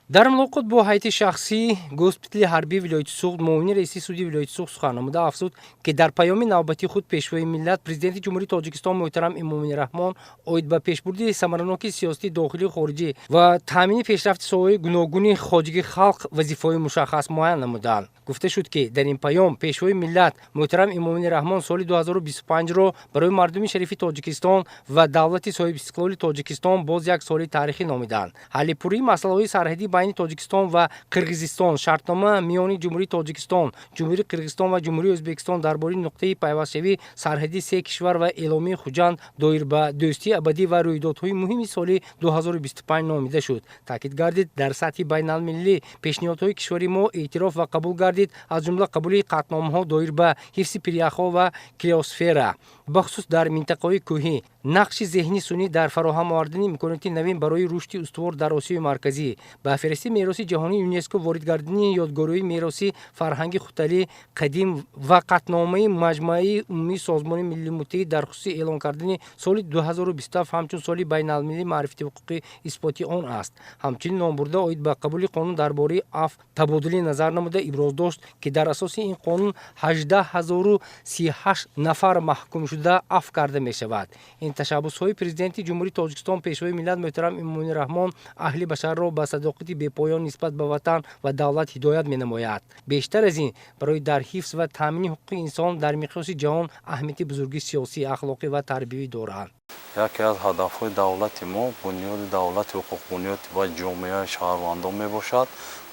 Дар мулоқот бо ҳайати шахсии госпитали ҳарбии вилояти Суғд муовини раиси суди вилояти Суғд сухан намуда афзуд, ки дар паёми навбатии худ Пешвои миллат, Президенти Ҷумҳурии Тоҷикистон муҳтарам Эмомалӣ Раҳмон оид ба пешбурди самараноки сиёсати дохилию хориҷӣ ва таъмини пешрафти соҳаҳои гуногуни хоҷагии халқ вазифаҳои мушаххас муайян намуданд. Гуфта шуд, ки дар ин паём Пешвои миллат муҳтарам Эмомалӣ Раҳмон соли 2025-ро барои мардуми шарифи Тоҷикистон ва давлати соҳибистиқлоли Тоҷикистон боз як соли таърихӣ номиданд. Ҳалли пурраи масъалаҳои сарҳадӣ байни Тоҷикистон ва Қирғизистон, шартнома миёни Ҷумҳурии Тоҷикистон, Ҷумҳурии Қирғизистон ва Ҷумҳурии Ӯзбекистон дар бораи нуқтаи пайвастшавии сарҳадии се кишвар ва эъломияи Хуҷанд доир ба дӯстии абадӣ ва рӯйдодҳои муҳими соли 2025 номида шуд. Таъкид гардид, дар сатҳи байналмилалӣ пешниҳодҳои кишвари мо эътироф ва қабул гардид, аз ҷумла қабули қатъномаҳо доир ба ҳифзи пиряхҳо ва криосфера, бахусус дар минтақаҳои кӯҳӣ, нақши зеҳни сунъӣ дар фароҳам овардани имкониёти навин барои рушди устувор дар Осиёи Марказӣ, ба феҳристи мероси ҷаҳонии ЮНЕСКО ворид гардидани ёдгориҳои мероси фарҳанги Хуттали қадим ва қатъномаи Маҷмааи Умумии Созмони Милали Муттаҳид дар хусуси эълон кардани соли 2027 ҳамчун соли байналмилалии маърифати ҳуқуқӣ исботи он аст. Ҳамчунин номбурда оид ба қабули қонун дар бораи афв табодули назар намуда иброз дошт, ки дар асоси ин қонун 18 038 нафар маҳкумшуда афв карда мешавад. Ин ташаббусҳои Президенти Ҷумҳурии Тоҷикистон, Пешвои миллат муҳтарам Эмомалӣ Раҳмон аҳли башарро ба садоқати бепоён нисбат ба ватан ва давлат ҳидоят менамояд. Бештар аз ин, барои дар ҳифз ва таъмини ҳуқуқи инсон дар миқёси ҷаҳон аҳамияти бузурги сиёсӣ, ахлоқӣ ва тарбиявӣ доранд. Яке аз ҳадафҳои давлати мо бунёди давлати ҳуқуқбунёд ва ҷомеаи шаҳрвандон мебошад.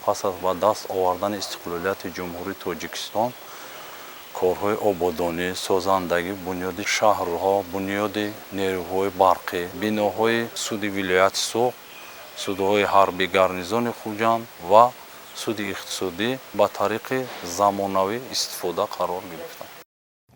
Пас аз ба даст овардани истиқлолияти Ҷумҳурии Тоҷикистон корҳои ободонӣ, созандагӣ, бунёди шаҳрҳо, бунёди нерӯҳои барқӣ, биноҳои суди вилояти Суғд, судҳои ҳарбии гарнизони Хуҷанд ва суди иқтисодӣ ба тариқи замонавӣ истифода қарор гирифтанд.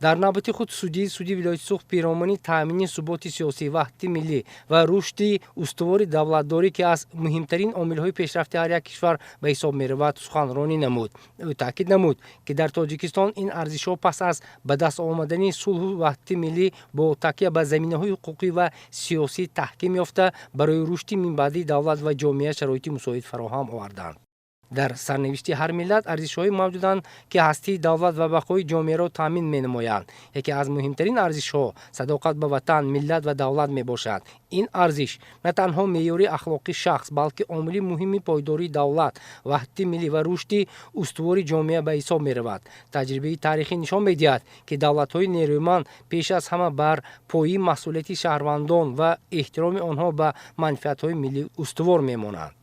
Дар навбати худ судии суди вилояти Суғд пиромуни таъмини суботи сиёсӣ, ваҳдати миллӣ ва рушди устувори давлатдорӣ, ки аз муҳимтарин омилҳои пешрафти ҳар як кишвар ба ҳисоб меравад, суханронӣ намуд. Ӯ таъкид намуд, ки дар Тоҷикистон ин арзишҳо пас аз ба даст омадани сулҳу ваҳдати миллӣ бо такя ба заминаҳои ҳуқуқӣ ва сиёсӣ таҳким ёфта, барои рушди минбаъдии давлат ва ҷомеа шароити мусоид фароҳам оварданд. Дар сарнавишти ҳар миллат арзишҳое мавҷуданд, ки ҳастии давлат ва бақои ҷомеаро таъмин менамоянд. Яке аз муҳимтарин арзишҳо садоқат ба ватан, миллат ва давлат мебошад. Ин арзиш на танҳо меъёри ахлоқии шахс, балки омили муҳими пойдории давлат, ваҳдати миллӣ ва рушди устувори ҷомеа ба ҳисоб меравад. Таҷрибаи таърихӣ нишон медиҳад, ки давлатҳои нерӯманд пеш аз ҳама бар пояи масъулияти шаҳрвандон ва эҳтироми онҳо ба манфиатҳои миллӣ устувор мемонанд.